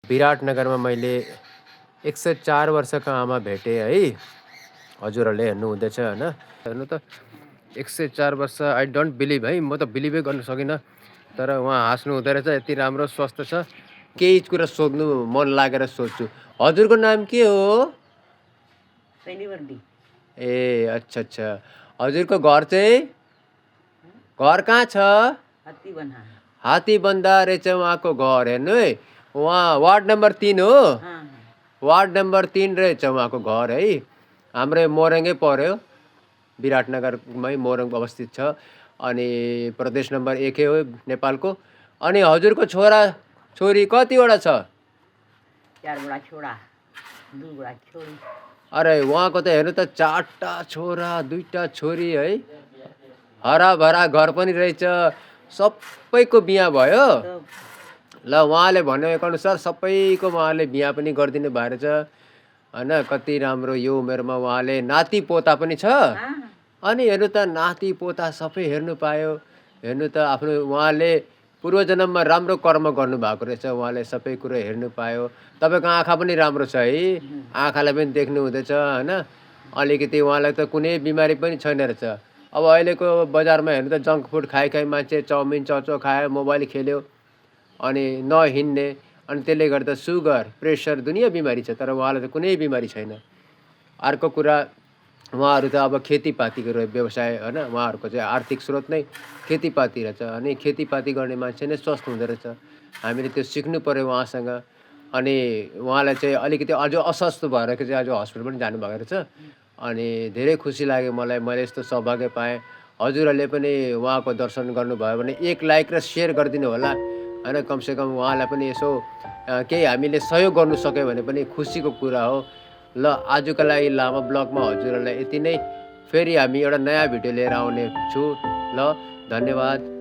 विराटनगरमा मैले 104 वर्षका आमा भेटेँ है। हजुरहरूले हेर्नुहुँदैछ होइन। हेर्नु त 104 वर्ष आई डोन्ट बिलिभ है, म त बिलिभै गर्न सकिनँ। तर उहाँ हाँस्नु हुँदो रहेछ, यति राम्रो स्वस्थ छ। केही कुरा सोध्नु मन लागेर सोध्छु। हजुरको नाम के हो? ए अच्छा अच्छा। हजुरको घर चाहिँ घर कहाँ छ? हात्तीबन्धा रहेछ उहाँको घर। हेर्नु है, उहाँ वार्ड नम्बर 3 हो। वार्ड नम्बर 3 रहेछ उहाँको घर है। हाम्रै मोरङै पर्यो, विराटनगरमै मोरङ अवस्थित छ। अनि प्रदेश नम्बर 1 हो नेपालको। अनि हजुरको छोरा छोरी कतिवटा छ? 4 छोरा 2 छोरी। अरे उहाँको त हेर्नु त 4टा छोरा 2टा छोरी है। हराभरा घर पनि रहेछ। सबैको बिहा भयो। ल उहाँले भनेको अनुसार सबैको उहाँले बिहा पनि गरिदिनु भएको रहेछ होइन। कति राम्रो यो उमेरमा उहाँले नाति पोता पनि छ। अनि हेर्नु त नाति पोता सबै हेर्नु पायो। हेर्नु त आफ्नो उहाँले पूर्वजन्ममा राम्रो कर्म गर्नुभएको रहेछ। उहाँले सबै कुरो हेर्नु पायो। तपाईँको आँखा पनि राम्रो छ है, आँखालाई पनि देख्नु हुँदैछ होइन। अलिकति उहाँलाई त कुनै बिमारी पनि छैन रहेछ। अब अहिलेको बजारमा हेर्नु त जङ्क फुड खाइ मान्छे चाउमिन चौचो खायो, मोबाइल खेल्यो अनि नहिँड्ने, अनि त्यसले गर्दा सुगर प्रेसर दुनियाँ बिमारी छ। तर उहाँलाई त कुनै बिमारी छैन। अर्को कुरा, उहाँहरू त अब खेतीपातीको व्यवसाय होइन, उहाँहरूको चाहिँ आर्थिक स्रोत नै खेतीपाती रहेछ। अनि खेतीपाती गर्ने मान्छे नै स्वस्थ हुँदो रहेछ। हामीले त्यो सिक्नु पऱ्यो उहाँसँग। अनि उहाँलाई चाहिँ अलिकति अझ अस्वस्थ भएर चाहिँ आज हस्पिटल पनि जानुभएको रहेछ। अनि धेरै खुसी लाग्यो मलाई, मैले यस्तो सौभाग्य पाएँ। हजुरहरूले पनि उहाँको दर्शन गर्नुभयो भने 1 लाइक र सेयर गरिदिनु होला होइन। कमसेकम उहाँलाई पनि यसो केही हामीले सहयोग गर्नु सक्यो भने पनि खुसीको कुरा हो। ल आजको लागि लामा ब्लगमा हजुरहरूलाई यति नै। फेरि हामी एउटा नयाँ भिडियो लिएर आउने छु। ल धन्यवाद।